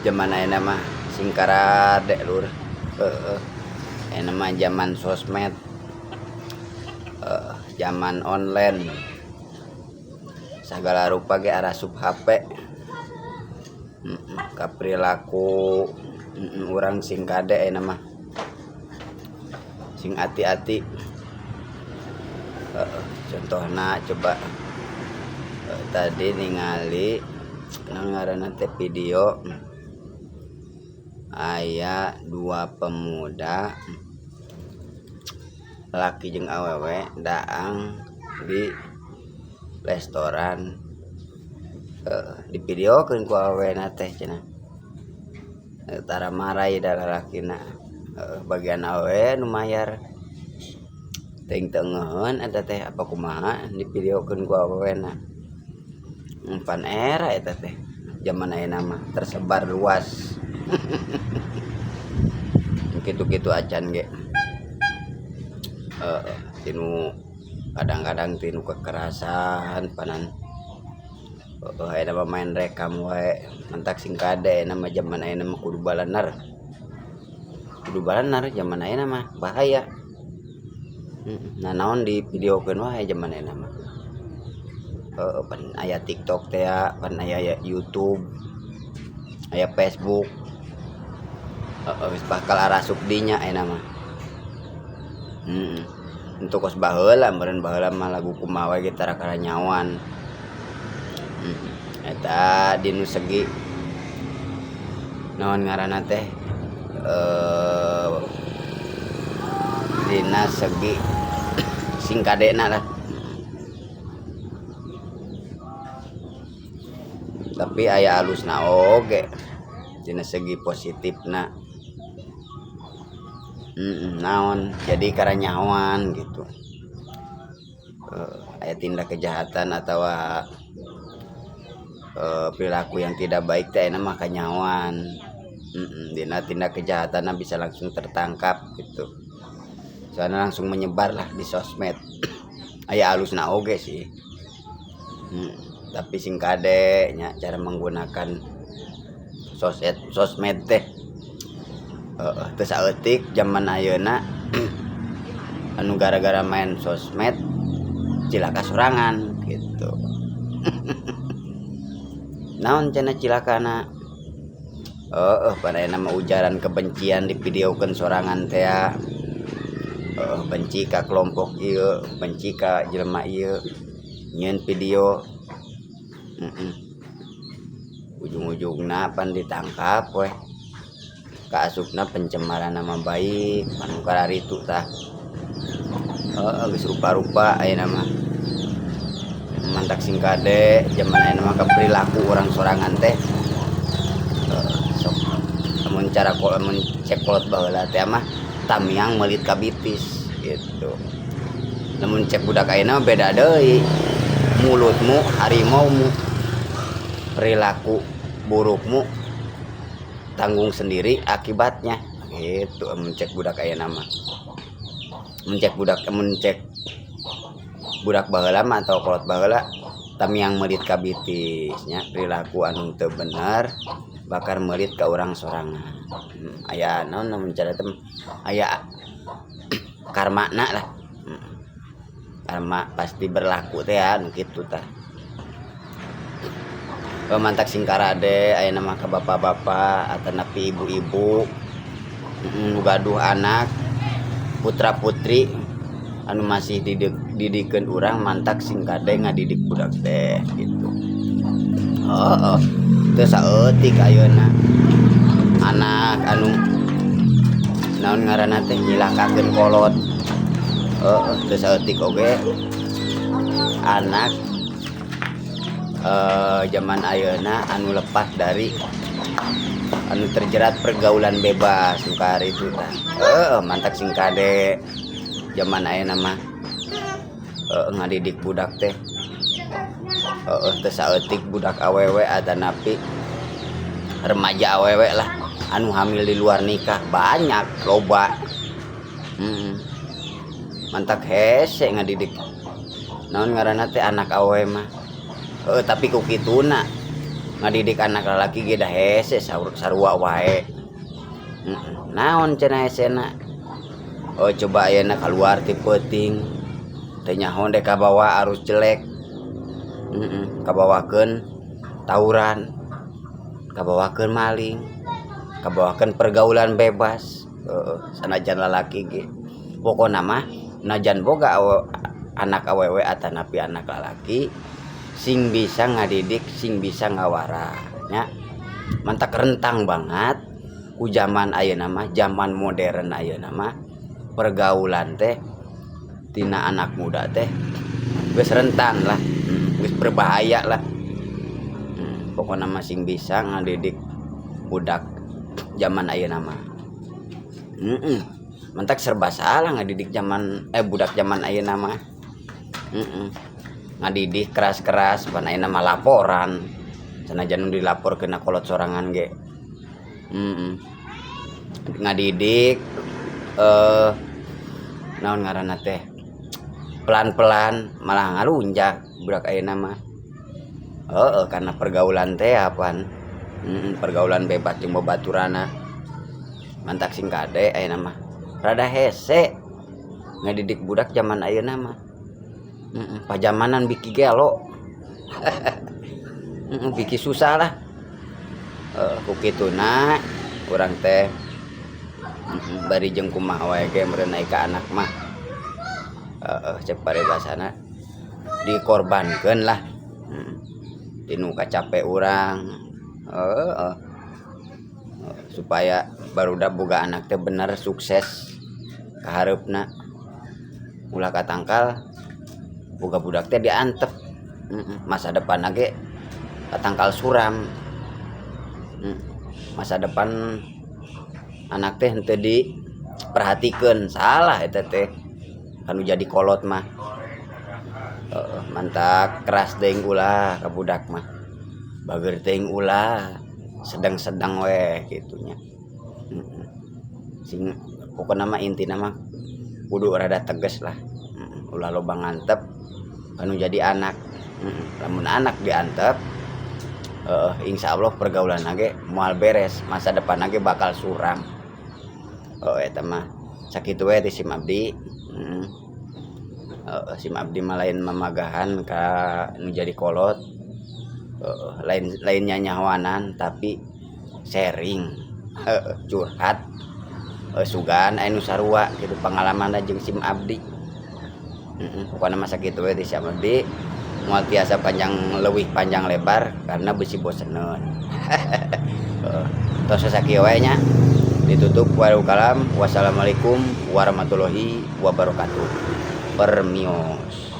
Zaman ayeuna mah sing karade lur, heeh, ayeuna mah zaman sosmed, zaman online, sagala rupa ge arasup HP, ka perilaku urang sing kade ayeuna mah sing ati-ati. Contohna coba tadi ningali naon ngaranna teh video aya dua pemuda laki jeung awewe daang di restoran, divideokeun ku awewena teh cenah, tara marai da lalakina, bagian awewe nu mayar teuing teu ngeuheun eta teh apa kumaha divideokeun ku awewena. Pan era eta teh zaman ayeuna mah tersebar luas. Kitu-kitu acan ge tinu kadang-kadang tinu kekerasan panan, ayeuna mah main rekam wae mantak sing kade ayeuna mah zaman ayeuna mah kudu balanar, kudu balanar zaman ayeuna mah bahaya. Nanaon divideokeun wae zaman ayeuna mah. Pan aya TikTok teh ya, pan aya YouTube, aya Facebook, geus bakal arasup dinya ayeuna mah. Untuk kos baheula meureun baheula mah lagu kumaha we ge tara karanyawan. Eta dinu segi naon ngaranna teh, dina segi sing kadena lah. Tapi aya alusna oge dina segi positifna. Naon jadi karanyawan gitu. Aya tindak kejahatan atawa perilaku yang tidak baik teh ayeuna mah kanyawan. Dina tindak kejahatanna bisa langsung tertangkap gitu. Soalna langsung menyebar lah di sosmed. Aya alusna oge sih. Tapi sing kade nya cara menggunakan sosmed teh. Teu saeutik zaman ayeuna anu gara-gara main sosmed cilaka sorangan gitu. Naon cenah cilakana? Heeh, pada ayeuna mah ujaran kebencian divideokeun sorangan teh ya. Heeh, benci ka kelompok ieu, benci ka jelema ieu, nyieun video. Ujung-ujungna pan ditangkap weh. Kaasupna pencemaran nama baik, pan kararitu tah. Heeh, geus rupa-rupa ayeuna mah. Mantak sing kade zaman ayeuna mah ka perilaku urang sorangan teh. Sok lamun cara lamun cek kolot baheula teh mah tamiang meulit ka bitis gitu. Lamun cek budak ayeuna mah beda deui. Mulutmu harimaumu, perilaku burukmu tanggung sendiri akibatnya gitu. Mun cek budak ayeuna mah, mun cek budak, mun cek budak baheula mah atau kolot baheula tamiang meulit ka bitis nya, perilaku anu teu bener bakal meulit ka urang sorangan. Aya naon lamun cara teh aya karmana lah. Karma pasti berlaku teh ya nu kitu tah. Mantak sing karade ayeuna mah ka bapak-bapak atanapi ibu-ibu nu gaduh anak putra putri anu masih didikeun urang, mantak sing kade ngadidik budak teh gitu. Heeh, teu saeutik ayeuna anak anu naon ngaranna teh nyilakakeun kolot. Heeh, teu saeutik oge anak zaman ayeuna anu lepas dari anu terjerat pergaulan bebas nu itu tah. Heeh, mantak sing kade zaman ayeuna mah ngadidik budak teh. Heeh, teu saeutik budak awewe atanapi remaja awewe lah anu hamil di luar nikah banyak loba. Mantak hese ngadidik naon ngaranna teh anak awewe mah. Heuh, tapi ku kituna ngadidik anak lalaki ge da hese sarua wae. Naon cenah hesena? Oh, coba ayeuna kaluar ti peuting teu nyaho dek kabawa arus jelek. Kabawakeun tawuran, kabawakeun maling, kabawakeun pergaulan bebas. Heueuh, sanajan lalaki ge. Pokona mah najan boga anak awewe atanapi anak lalaki sing bisa ngadidik, sing bisa ngawara nya. Mantak rentang banget ku zaman ayeuna mah, zaman modern ayeuna mah pergaulan teh tina anak muda teh geus rentan lah, geus berbahaya lah. Pokona mah sing bisa ngadidik budak zaman ayeuna mah. Mantak serba salah ngadidik zaman budak zaman ayeuna mah. Ngadidik keras-keras pan ayeuna mah laporan. Sanajan nu dilaporkeun kolot sorangan ge. Ngadidik naon ngaranna teh pelan-pelan malah ngalunjak budak ayeuna mah. Heeh, karena pergaulan teh apan. Pergaulan bebas jeung babaturanna. Mantak sing kade ayeuna mah rada hese ngadidik budak zaman ayeuna mah. Pajamanan biki gelo. Biki susah lah. Ku kituna urang teh bari jeung kumaha wae ge meureun ai ka anak mah. Heeh, cek paribasana dikorbankeun lah. Tinu kacape urang. Heeh. Supaya barudak boga anak teh bener sukses kahareupna. Ulah katangkal boga budak teh diantep. Masa depanna ge katangkal suram. Masa depan anak teh henteu diperhatikeun, salah eta teh kanu jadi kolot mah. Heeh, mantak keras teuing ulah ka budak mah. Bageur teuing ulah, sedang-sedang we kitu nya. Sing pokona mah intina mah kudu rada tegas lah. Ulah loba ngantep kanu jadi anak. Lamun anak diantep, insyaallah pergaulanna ge moal beres, masa depanna ge bakal suram. Oh, eta mah sakitu we ti sim abdi. Sim abdi mah lain mamagahan ka nu jadi kolot. Heeh, lain nyanyahoanan tapi sharing, heeh, curhat. Sugan aya nu sarua kitu pangalamanna jeung sim abdi. Pokona mah sakitu we ti sim abdi. Moal tiasa panjang leuwih panjang lebar karena bisi boseneun. Heeh, tos sakieu wae nya. Ditutup kalam. Wassalamualaikum warahmatullahi wabarakatuh. Permios.